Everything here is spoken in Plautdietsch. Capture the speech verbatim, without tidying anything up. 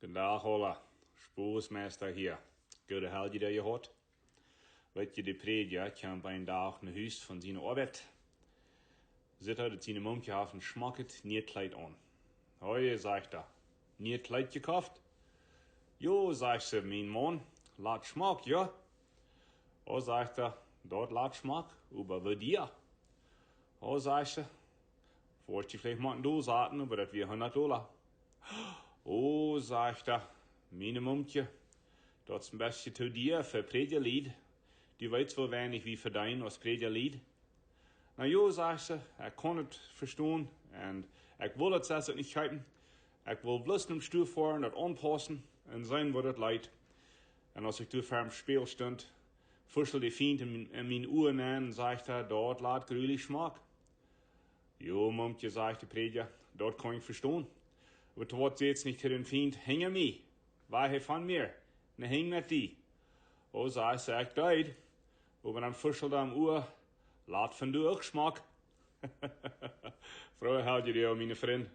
Guten Dach aula, Spos Meister hia. Goode Helg jie jehaut? Weet jie, de Prädja kjeem een Dach no Hus von siene Oabeit. Sitt hee, daut siene Mumkje haft een schmocket niet Kjleet aun. Hee, sajcht hee, niet Kjleet jekoft? Jo, sajcht see, mien Maun, lat schmock, jo? O, sajcht hee, daut lat schmock, oba woo dia? O, sajcht see, woat jie veleicht motten dol saten, oba daut wia hundat Dolla. O, sajcht hee, miene Mumkje, daut es een bät too dia fa Prädjalied. Du weetst woo weinich wie vedeenen aus Prädjalied. Na jo, sajcht see, ekj kaun et vestonen un ekj well et selfst nich kjeepen. Ekj well bloos nom Stua foaren, daut aunpaussen un seenen woo daut leit. Un aus ekj doa ver em Spieejel stunt, fuscheld de Fient en mien, en mien Ua nenn un sajcht hee, daut lat grulich schmock. Jo, Mumkje, sajcht de Prädja, daut kaun ekj vestonen. Oba to waut sätst nich to dän Fient, hinja mie, wajch von mie, ne Henj met die. O, sajcht see, ekj deed. Oba dan fuscheld hee aum Ua, lat von du uk schmock. Froo Helg jie, miene Frind.